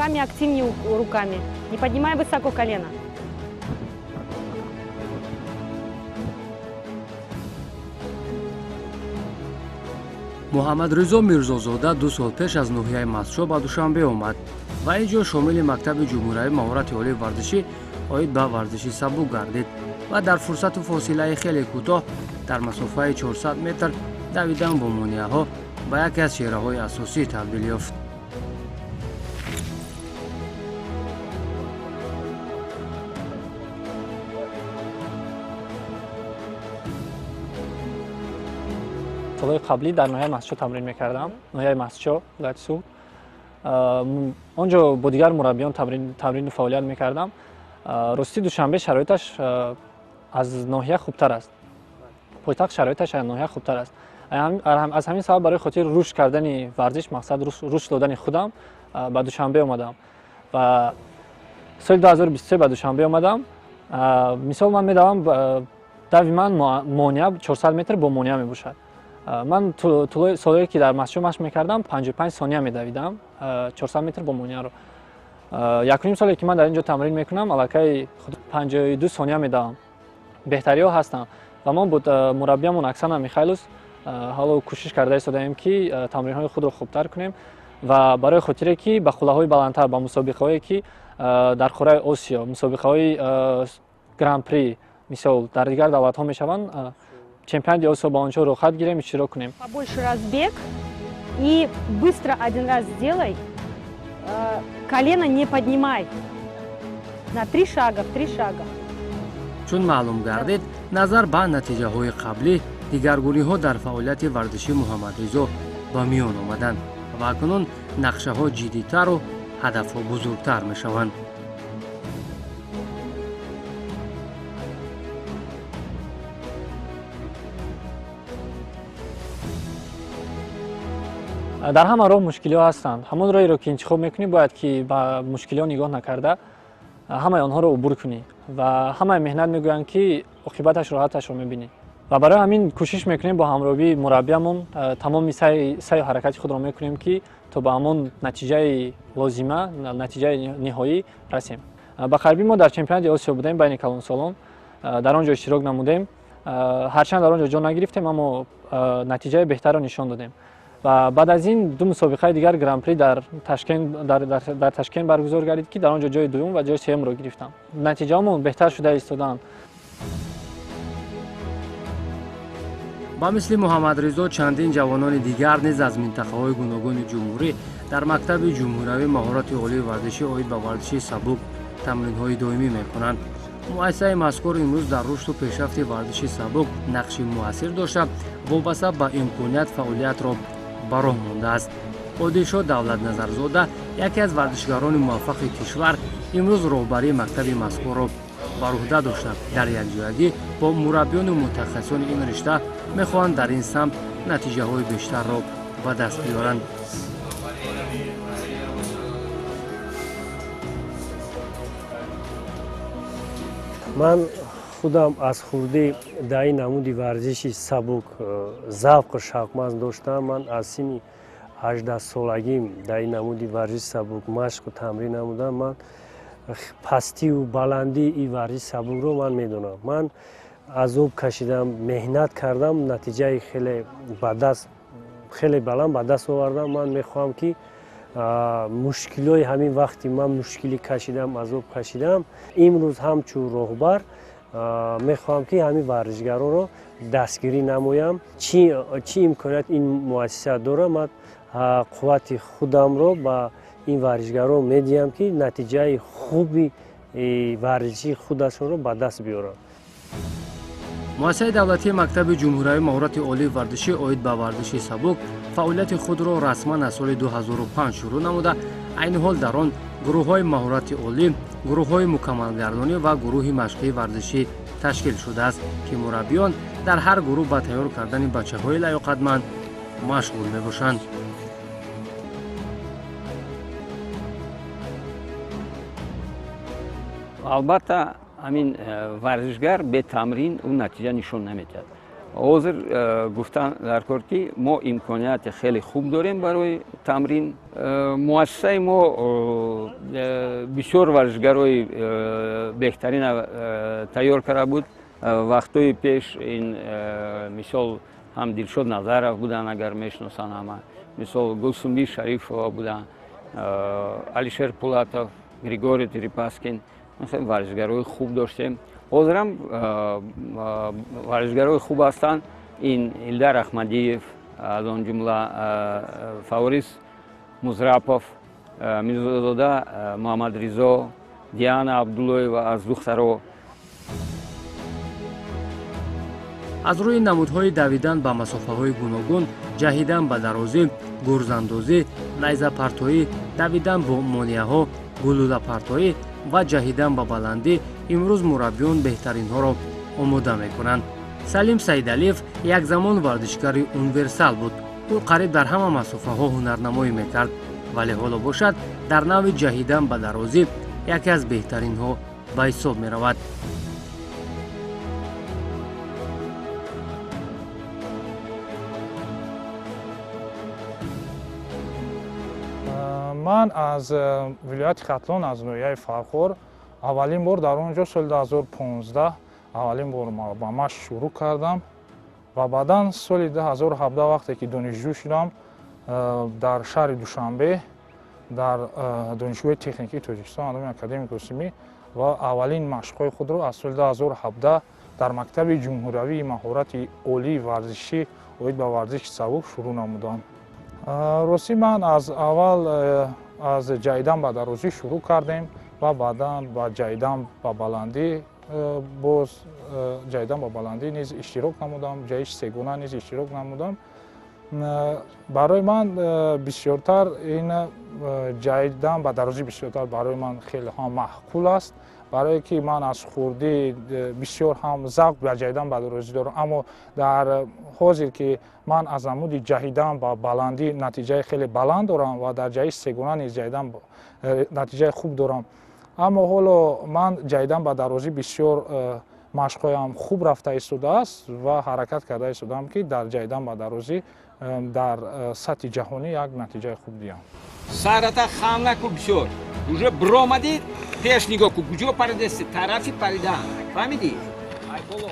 Руками активнее, руками. Не поднимай высоко колено. Муҳаммадризо Мирзозода 2 сол пеш аз ноҳияи Мастчо ба Душанбе омад ва ин ҷо шомили мактаби ҷумҳуриявии маҳорати олии варзишӣ оид ба варзиши сабук гардид ва дар фурсату фосилаи хеле кӯтоҳ дар масофаи 400 метр давидан бо монеаҳо ба яке аз чеҳраҳои асосӣ табдил ёфт. Солҳои қаблӣ дар ноҳияи Мастчо тамрин мекардам, ноҳияи Мастчо, вилояти Суғд. Он ҷо бо дигар мураббиён тамрину фаъолият мекардам. Ростӣ, Душанбе шароиташ аз ноҳия хубтар аст, пойтахт шароиташ аз ноҳия хубтар аст. Аз ҳамин сабаб, барои хотири рушд кардани варзиш, мақсад рушд додани худам, ба Душанбе омадам ва соли 2023 ба Душанбе омадам. Мисол ман медавам, дави ман монеа, 400 метр бо монеа мебошад. Ман тӯлои солҳое, ки дар Мастчо машқ мекардам, 55 сония медавидам 400 метр бо монеаро. Якуним соле, ки ман дар ин ҷо тамрин мекунам, аллакай 52 сония медавам. Беҳтариҳо ҳастанд ва мо бо мураббиямон Оксана Михайлус ҳоло кӯшиш карда истодаем, ки тамринҳои худро хубтар кунем ва барои хотире, ки ба қуллаҳои баландтар, ба мусобиқаҳое, ки дар қораи Осиё, мусобиқаҳои Гран-при, мисол, дар дигар давлатҳо мешаванд, чемпионати Осиё, ба онҷо роҳхат гирем, иштирок кунем. Побольше разбег и быстро один раз сделай. Колено не поднимай. На три шага, в три шага. Чун маълум гардид, назар ба натиҷаҳои қаблӣ, дигаргуниҳо дар фаъолияти варзишии Муҳаммадризо ба миён омаданд ва акнун нақшаҳо ҷиддитару ҳадафҳо бузургтар мешаванд. Дар ҳама роҳ мушкилиҳо ҳастанд. Ҳамон роҳеро, ки интихоб мекунӣ, бояд ки ба мушкилиҳо нигоҳ накарда, ҳамаи онҳоро убур кунӣ ва ҳамаи меҳнат, мегӯянд, ки оқибаташ роҳаташро мебинӣ. Ва барои ҳамин кӯшиш мекунем, бо ҳамроҳии мураббиямон тамоми саъю ҳаракати худро мекунем, ки то ба ҳамон натиҷаи лозима, натиҷаи ниҳоӣ расем. Ба қарибӣ мо дар чемпионати Осиё будем байни калонсолон, дар он ҷо иштирок намудем. Ҳарчанд дар он ҷо ҷо нагирифтем, аммо натиҷаи беҳтарро нишон додем. Ва баъд аз ин ду мусобиқаи дигар Гран-при дар Ташкент баргузор гардид, ки дар он ҷо ҷои дуюм ва ҷои сеюмро гирифтам. Натиҷаҳомон беҳтар шуда истодаанд. Ба мисли Муҳаммадризо чандин ҷавонони дигар низ аз минтақаҳои гуногуни ҷумҳурӣ дар мактаби ҷумҳуриявии маҳорати олии варзишӣ оид ба варзиши сабук тамринҳои доимӣ мекунанд. Муассисаи мазкур имрӯз дар рушду пешрафти варзиши сабук нақши муассир дошта, вобаста ба имконият фаъолиятро ба роҳ мондааст. Одилшо Давлатназарзода, яке аз варзишгарони муваффақи кишвар, имрӯз роҳбарии мактаби мазкурро бар уҳда дошта, дар якҷоягӣ бо мураббиёну мутахассисони ин ришта мехоҳанд дар ин самт натиҷаҳои бештарро ба даст биёранд. Ман худам аз хурдӣ дар ин намуди варзиши сабук завқу шавқманд доштам. Ман аз синни 18-солагим дар ин намуди варзиши сабук машқу тамрин намудам. Ман пастию баландии ин варзиши сабукро ман медонам. Ман азоб кашидам, меҳнат кардам, натиҷаи хеле ба даст, хеле баланд ба даст овардам. Ман мехоҳам, ки мушкилиҳои ҳамин вақти ман мушкилӣ кашидам, азоб кашидам, имрӯз ҳамчун роҳбар мехоҳам, ки ҳамин варзишгаронро дастгирӣ намоям. Чӣ имконият ин муассиса дорад, ман қуввати худамро ба ин варзишгарон медиҳам, ки натиҷаи хуби варзишии худашонро ба даст биёранд. Муассисаи давлатии мактаби ҷумҳуриявии маҳорати олии варзишӣ оид ба варзиши сабук фаъолияти худро расман аз соли 2005 шурӯъ намуда, айни ҳол дар он гурӯҳҳои маҳорати олӣ, гурӯҳҳои мукаммалгардонӣ ва гурӯҳи машқии варзишӣ ташкил шудааст, ки мураббиён дар ҳар гурӯҳ ба тайёр кардани бачаҳои лаёқатманд машғул мебошанд. Албатта, ҳамин варзишгар бетамрин ӯ натиҷа нишон намедиҳад. Ҳозир гуфтан дар кор, ки мо имконияти хеле хуб дорем барои тамрин. Муассисаи мо бисёр варзишгарои беҳтарина тайёр карда буд вақтҳои пеш. Ин мисол ҳам Дилшод Назаров буданд, агар мешиносанд ҳама, мисол Гулсумби Шарифова буданд, Алишер Пулатов, Григорий Терепаскин. Варзишгарои хуб доштем. Ҳозирам варзишгарои хуб ҳастанд: ин Илдар Аҳмадиев, аз он ҷумла Фаворис Музрапов, Мирзозода Муҳаммадризо, Диана Абдуллоева аз духтаро. Аз рӯи намудҳои давидан ба масофаҳои гуногун, ҷаҳидан ба дарозӣ, гурзандозӣ, найзапартоӣ, давидан бо монеаҳо, гулӯлапартоӣ ва ҷаҳидан ба баландӣ имрӯз мураббиён беҳтаринҳоро омода мекунанд. Салим Саидалиев як замон варзишгари универсал буд. Ӯ қариб дар ҳама масофаҳо ҳунарнамоӣ мекард, вале ҳоло бошад, дар навъи ҷаҳидан ба дарозӣ яке аз беҳтаринҳо ба ҳисоб меравад. Ман аз вилояти Хатлон, аз ноҳияи Фархор. Аввалин бор дар он ҷо соли 2015 аввалин бор ба машқ шурӯъ кардам ва баъдан соли 2017, вақте ки донишҷӯ шудам, дар шаҳри Душанбе, дар Донишгоҳи техникии Тоҷикистон номи академик Осимӣ, ва аввалин машқҳои худро аз соли 2017 дар мактаби ҷумҳуриявии маҳорати олии варзишӣ оид ба варзиши сабук шурӯъ намудам. Ростӣ, ман аз аввал аз ҷаҳидан ба дарозӣ шурӯъ кардем ва баъдан ба ҷаҳидан ба баландӣ, боз ҷаҳидан ба баландӣ низ иштирок намудам, ҷаҳиши сегона низ иштирок намудам. Барои ман бисёртар ин ҷаҳидан ба дарозӣ бисёртар барои ман хеле ҳам маъқул аст, барое ки ман аз хурдӣ бисёр ҳам завқ ба ҷаҳидан ба дарозӣ дорам. Аммо дар ҳозир ки ман аз намуди ҷаҳидан ба баландӣ натиҷаи хеле баланд дорам ва дар ҷаҳиши сегона низ ҷаҳидан натиҷаи хуб дорам, аммо ҳоло ман ҷаҳидан ба дарозӣ бисёр машқҳоям хуб рафта истодааст ва ҳаракат карда истодаам, ки дар ҷаҳидан ба дарозӣ дар сатҳи ҷаҳонӣ як натиҷаи хуб диҳам. Сарата хам наку бисёр. Уже бромадӣ, пеш нигоҳ ку, куҷо паридасти, тарафи паридан, фаҳмидӣ? Ай боло.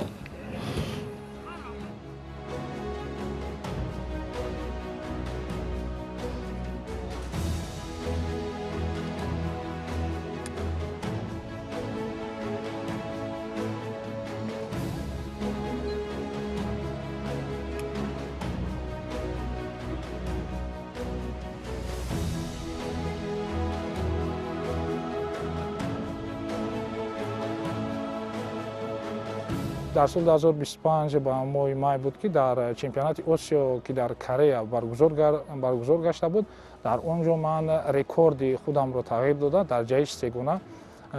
Дар соли 2025 ба моҳи май буд, ки дар чемпионати Осиё, ки дар Корея баргузор гашта буд, дар он ҷо ман рекорди худамро тағйир дода, дар ҷаҳиши сегона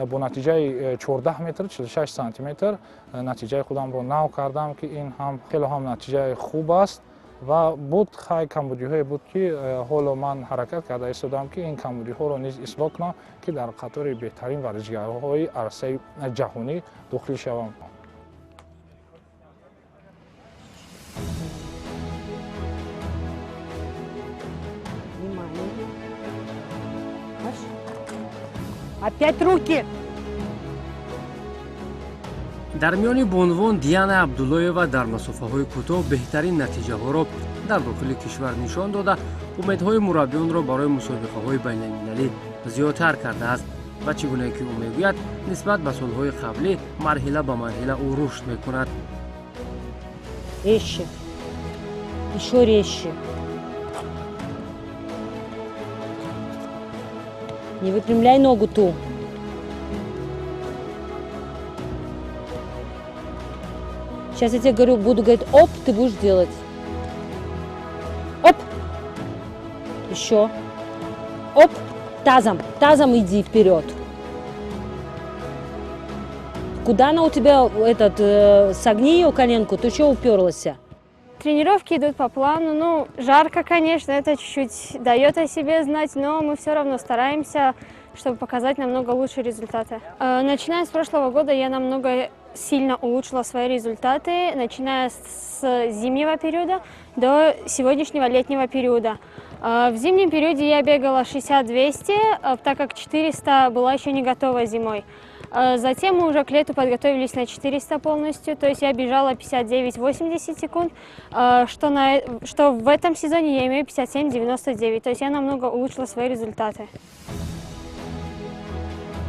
бо натиҷаи 14 метр 46 сантиметр натиҷаи худамро нав кардам, ки ин ҳам хеле ҳам натиҷаи хуб аст. Ва буд, хай, камбудиҳое буд, ки ҳоло ман ҳаракат карда истодам, ки ин камбудиҳоро низ ислоҳ кунам, ки дар қатори беҳтарин варзишгарҳои арсаи ҷаҳонӣ дохил шавам. Внимание. Опять руки! Дар миёни бонувон Диана Абдуллоева дар масофаҳои кӯтоҳ беҳтарин натиҷаҳоро дар дохили кишвар нишон дода, умедҳои мураббиёнро барои мусобиқаҳои байналмилалӣ зиёдтар кардааст. Ва чӣ гунае ки ӯ мегӯяд, нисбат ба солҳои қаблӣ марҳила ба марҳила ӯ рушд мекунад. Резче. Еще резче. Не выпрямляй ногу ту. Сейчас я тебе говорю, буду говорить оп, ты будешь делать. Оп. Еще. Оп. Тазом. Тазом иди вперед. Куда она у тебя, этот, согни ее коленку, ты что уперлась? Тренировки идут по плану. Ну, жарко, конечно, это чуть-чуть дает о себе знать, но мы все равно стараемся, чтобы показать намного лучшие результаты. Начиная с прошлого года я намного сильно улучшила свои результаты, начиная с зимнего периода до сегодняшнего летнего периода. В зимнем периоде я бегала 60-200, так как 400 была еще не готова зимой. Затем мы уже к лету подготовились на 400 полностью, то есть я бежала 59,80 секунд, что в этом сезоне я имею 57,99, то есть я намного улучшила свои результаты.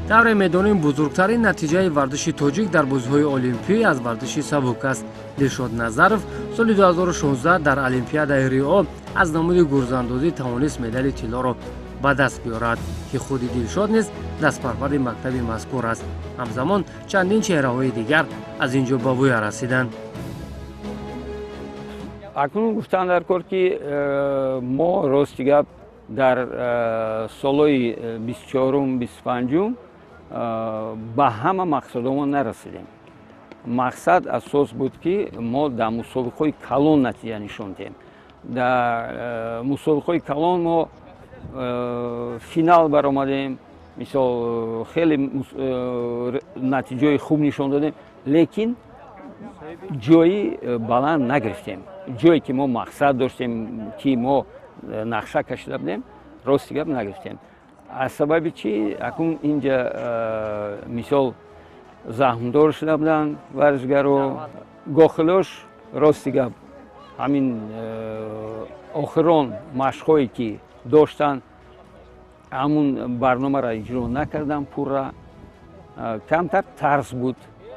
Тавре медонем, бузургтарин натиҷаи варзиши тоҷик дар бозиҳои олимпӣ аз варзиши сабук аст. Дилшод Назаров соли 2016 дар Олимпиадаи Рио аз намуди гурзандозӣ тавонист медали тиллоро ба даст биёрад, ки худи Дилшод низ дастпарвари мактаби мазкур аст. Ҳамзамон чандин чеҳраҳои дигар аз ин ҷо ба вуя расиданд. Акнун гуфтан дар кор, ки мо рости гап дар солҳои 24-ум, 25-ум ба ҳама мақсадомон нарасидем. Мақсад асос буд, ки мо дар мусобиқаҳои калон натиҷа нишон диҳем. Дар мусобиқаҳои калон мо финал баромадем, мисол хеле натиҷаҳои хуб нишон додем, лекин ҷои баланд нагирифтем. Ҷое ки мо мақсад доштем, ки мо нақша кашида будем, рости гап нагирифтем. Аз сабаби чӣ? Акнун инҷа мисол захмдор шуда буданд варзишгаро, гохилош рости гап ҳамин охирон машқҳое ки доштанд, ҳамун барномаро иҷро накарданд пурра. Камтар тарс буд.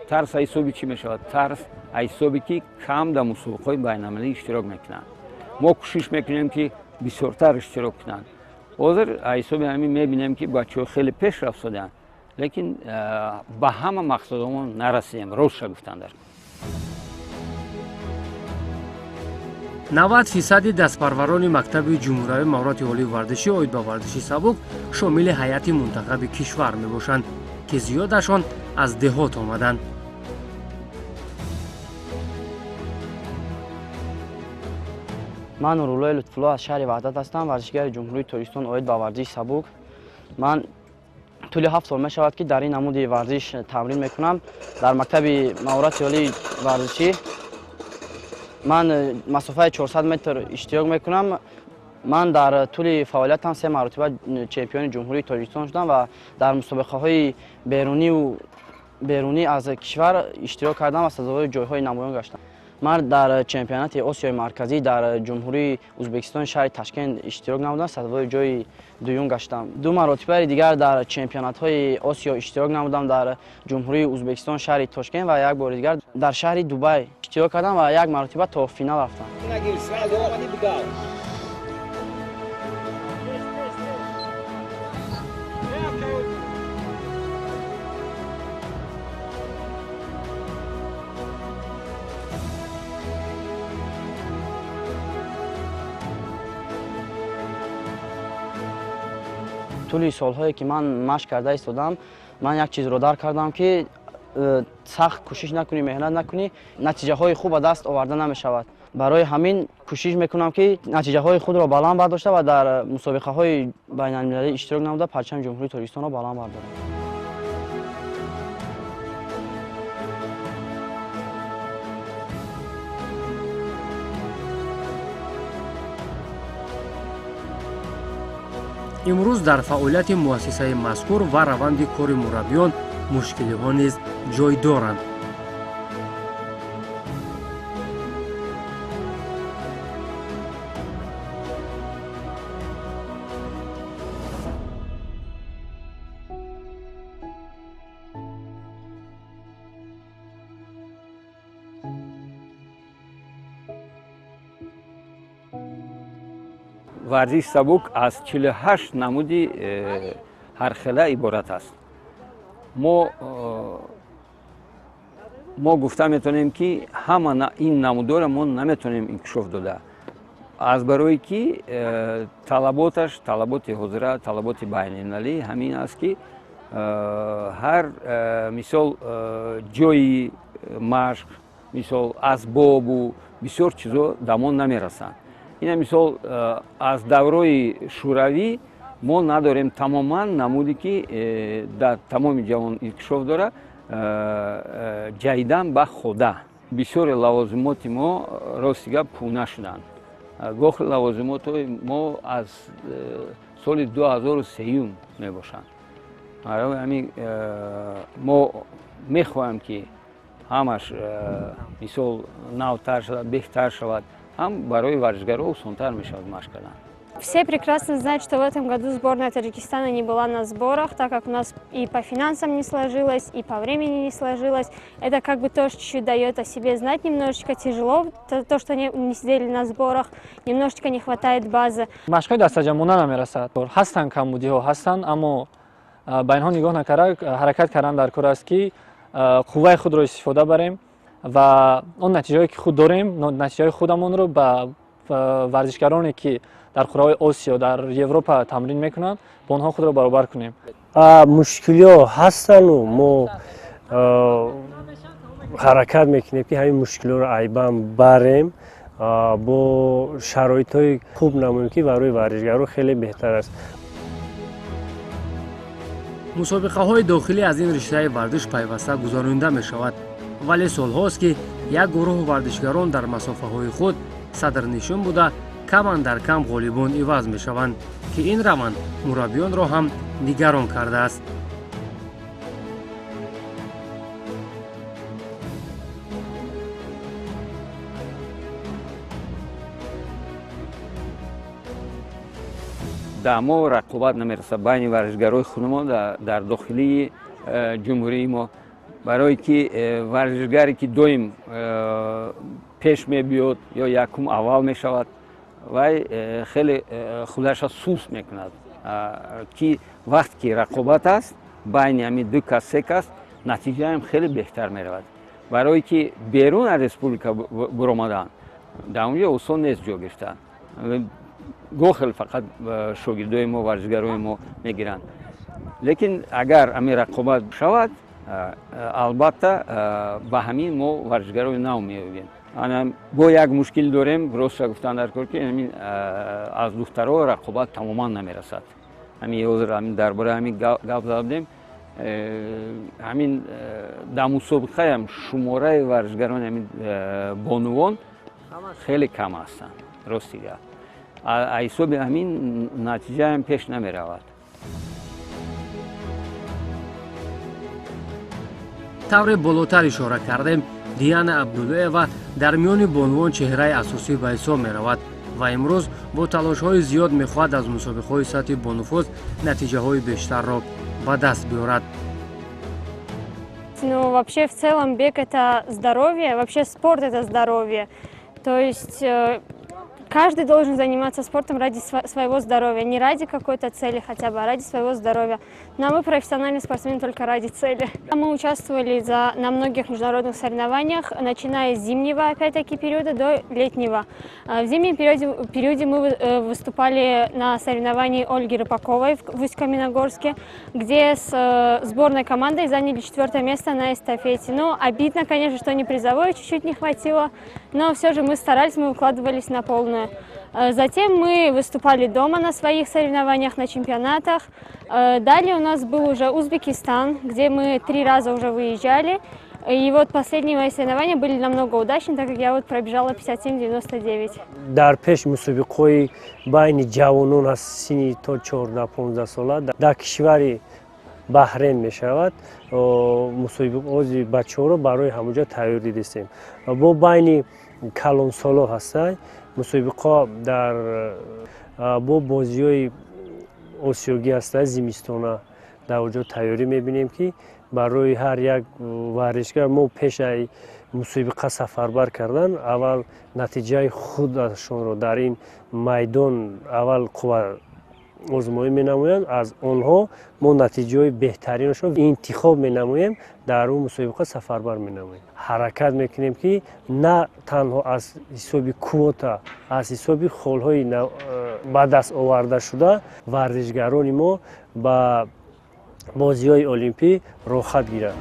Тарс аз ҳисоби чӣ мешавад? Тарс аз ҳисоби ки кам дар мусобиқаҳои байналмилалӣ иштирок мекунанд. Мо кӯшиш мекунем, ки бисёртар иштирок кунанд. Ҳозир аз ҳисоби ҳамин мебинем, ки бачаҳо хеле пеш рафтоданд, лекин ба ҳама мақсадомон нарасидем, ростша гуфтанд. 90% дастпарварони мактаби ҷумҳуриявии маҳорати олии варзишӣ оид ба варзиши сабук шомили ҳайати мунтахаби кишвар мебошанд, ки зиёдашон аз деҳот омаданд. Ман Нуруллои Лутфулло аз шаҳри Ваҳдат ҳастам, варзишгари Ҷумҳурии Тоҷикистон оид ба варзиши сабук. Ман тӯли 7 сол мешавад, ки дар ин намуди варзиш тамрин мекунам. Дар мактаби маҳорати олии варзишӣ ман масофаи 400 метр иштирок мекунам. Ман дар тӯли фаъолиятам 3 маротиба чемпиони Ҷумҳурии Тоҷикистон шудам ва дар мусобиқаҳои берунӣ аз кишвар иштирок кардам ва сазовори ҷойҳои намоён гаштам. Ман дар чемпионати Осиёи Марказӣ дар Ҷумҳурии Ӯзбекистон шаҳри Ташкент иштирок намудам, сазовори ҷойи дуюм гаштам. 2 маротибаи дигар дар чемпионатҳои Осиё иштирок намудам дар Ҷумҳурии Ӯзбекистон шаҳри Тошкент ва як бори дигар дар шаҳри Дубай иштирок кардам ва як маротиба то финал рафтам. Тӯли солҳое ки ман машқ карда истодам, ман як чизро дарк кардам, ки сахт кӯшиш накунӣ, меҳнат накунӣ, натиҷаҳои хуб ба даст оварда намешавад. Барои ҳамин кӯшиш мекунам, ки натиҷаҳои худро баланд бардошта ва дар мусобиқаҳои байналмилалӣ иштирок намуда парчами Ҷумҳурии Тоҷикистонро баланд бардорам. Имрӯз дар фаъолияти муассисаи мазкур ва раванди кори мураббиён мушкилиҳо низ ҷой доранд. Варзиши сабук аз 48 намуди ҳархела иборат аст. Мо гуфта метавонем, ки ҳама ин намудҳоро мо наметавонем инкишоф дода, аз барое ки талаботаш, талаботи ҳозира, талаботи байналмилалӣ ҳамин аст, ки ҳар мисол ҷои машқ, мисол асбобу бисёр чизо да мо намерасанд. Ина мисол аз даврои шӯравӣ мо надорем тамоман намуде, ки дар тамоми ҷаҳон инкишоф дорад, Ҷаҳидан ба хода. Бисёре лавозимоти мо, рости гап, кӯҳна шуданд. Гоҳе лавозимотҳои мо аз соли 2003 мебошанд. Барои ҳамин мо мехоҳем, ки ҳамаш, мисол, навтар шавад, беҳтар шавад, ҳам барои варзишгаро осонтар мешавад машқ кардан. Все прекрасно знают, что в этом году сборная Таджикистана не была на сборах, так как у нас и по финансам не сложилось, и по времени не сложилось. Это как бы тоже чуть-чуть дает о себе знать, немножечко тяжело, то, что не сидели на сборах, немножечко не хватает базы. Машқҳои дастаҷамъона намерасад. Ҳастанд камбудиҳо, ҳастанд, аммо ба инҳо нигоҳ накарда, ҳаракат кардан дар кор аст, ки қувваи худро истифода барем ва он натиҷаҳое, ки худ дорем, натиҷаҳои худамонро ба варзишгароне, ки дар қуръаҳои Осиё, дар Европа тамрин мекунанд, бо онҳо худро баробар кунем. Мушкилиҳо ҳастану мо ҳаракат мекунем, ки ҳамин мушкилиҳоро айбан барем, бо шароитҳои хуб намоем, ки барои варзишгаро хеле беҳтар аст. Мусобиқаҳои дохилӣ аз ин риштаи варзиш пайваста гузаронида мешавад, вале солҳост, ки як гурӯҳ варзишгарон дар масофаҳои худ садрнишин буда, кам андар кам ғолибон иваз мешаванд, ки ин раванд мураббиёнро ҳам нигарон кардааст. Дар мо рақобат намерасад байни варзишгарои худмо дар дохилии ҷумҳурии мо, барое ки варзишгаре, ки доим пеш мебиёд ё якум аввал мешавад, вай хеле худаша суст мекунад, ки вақте ки рақобат аст байни ҳамин ду кас, се кас, натиҷаам хеле беҳтар меравад. Барое ки берун аз республика буромадан, дар он ҷо осон нест ҷо гирифтан. Гохел фақат шогирдои мо, варзишгарои мо мегиранд, лекин агар ҳамин рақобат шавад, албатта, ба ҳамин мо варзишгарои нав меёбем. Ана бо як мушкил дорем, ростша гуфтан дар кор, ки ҳамин аз духтаро рақобат тамоман намерасад. Ҳамин ҳозир ҳамин дар бораи ҳамин гап зада будем. Ҳамин дар мусобиқаам шумораи варзишгарони ҳамин бонувон хеле кам ҳастанд, рости гап. Ҳисоби ҳамин натиҷаам пеш намеравад. Тавре болотар ишора кардем, Диана Абдуллоева дар миёни бонувон чеҳраи асосӣ ба ҳисоб меравад ва имрӯз бо талошҳои зиёд мехоҳад аз мусобиқаҳои сатҳи бонуфуз натиҷаҳои бештарро ба даст биёрад. Ну, вообще, в целом, бег – это здоровье, вообще спорт – это здоровье. То есть каждый должен заниматься спортом ради своего здоровья, не ради какой-то цели хотя бы, а ради своего здоровья. Но мы профессиональные спортсмены только ради цели. Мы участвовали на многих международных соревнованиях, начиная с зимнего, опять-таки, периода до летнего. В зимнем периоде мы выступали на соревновании Ольги Рыпаковой в Усть-Каменогорске, где с сборной командой заняли 4-е место на эстафете. Ну, обидно, конечно, что не призовое, чуть-чуть не хватило, но все же мы старались, мы укладывались на полную. Затем мы выступали дома на своих соревнованиях, на чемпионатах. Далее у нас был уже Узбекистан, где мы 3 раза уже выезжали. И вот последние мои соревнования были намного удачнее, так как я вот пробежала 57,99. Дар пеш мусобиқаҳои байни ҷавонон аз синни то 14-15 сола дар кишвари Баҳрен мешавад. Мусобиқаҳои бачаҳоро барои ҳамонҷо тайёр дидистем. Бо байни калонсоло ҳастанд мусобиқа дар бо бозиҳои осиёгӣ ҳастанд зимистона, дар онҷо тайёрӣ мебинем, ки барои ҳар як варзишгар мо пешаи мусобиқа сафарбар кардан аввал натиҷаи худашонро дар ин майдон аввал қувва озмоӣ менамоянд, аз онҳо мо натиҷаҳои беҳтаринашро интихоб менамоем, дар он мусобиқа сафарбар менамоем. Ҳаракат мекунем, ки на танҳо аз ҳисоби квота, аз ҳисоби холҳои ба даст овардашуда варзишгарони мо ба бозиҳои олимпӣ роҳхат гиранд.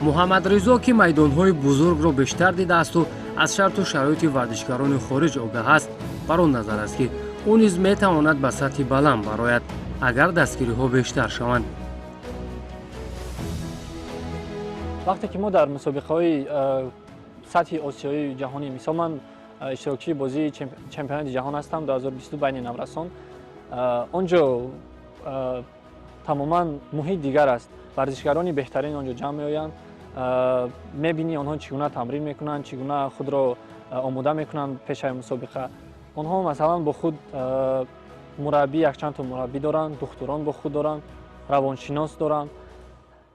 Муҳаммадризо, ки майдонҳои бузургро бештар дидаасту аз шарту шароити варзишгарони хориҷ огаҳ аст, бар он назар аст, ки ӯ низ метавонад ба сатҳи баланд барояд, агар дастгириҳо бештар шаванд. Вақте ки мо дар мусобиқаҳои сатҳи осиёии ҷаҳонӣ, мисол, ман иштирокчии бозии чемпионати ҷаҳон ҳастам 2022 байни наврасон, он ҷо тамоман муҳит дигар аст. Варзишгарони беҳтарин он ҷо ҷамъ меоянд, мебинӣ, онҳо чӣ гуна тамрин мекунанд, чӣ гуна худро омода мекунанд пешаи мусобиқа. Онҳо, масалан, бо худ мураббӣ, якчанд то мураббӣ доранд, духтурон бо худ доранд, равоншинос доранд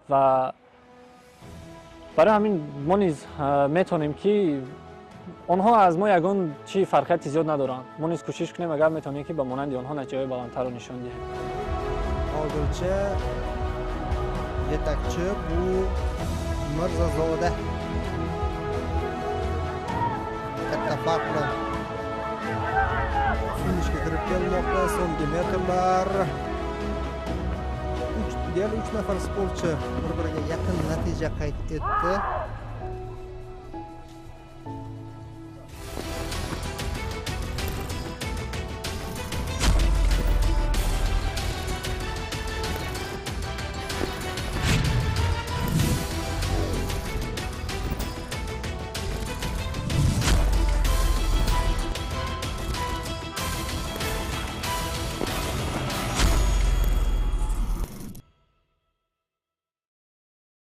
ва барои ҳамин мо низ метавонем, ки онҳо аз мо ягон чи фарқияти зиёд надоранд. Мо низ кӯшиш кунем, агар метавонем, ки ба монанди онҳо натиҷаҳои баландтарро нишон диҳем. Hozircha yetakchi bu Mirzazoda, katta farq bilan finishga kirib kelmoqda. So'nggi metrlar, deyarli uch nafar sportchi bir biriga yaqin natija qayd etdi.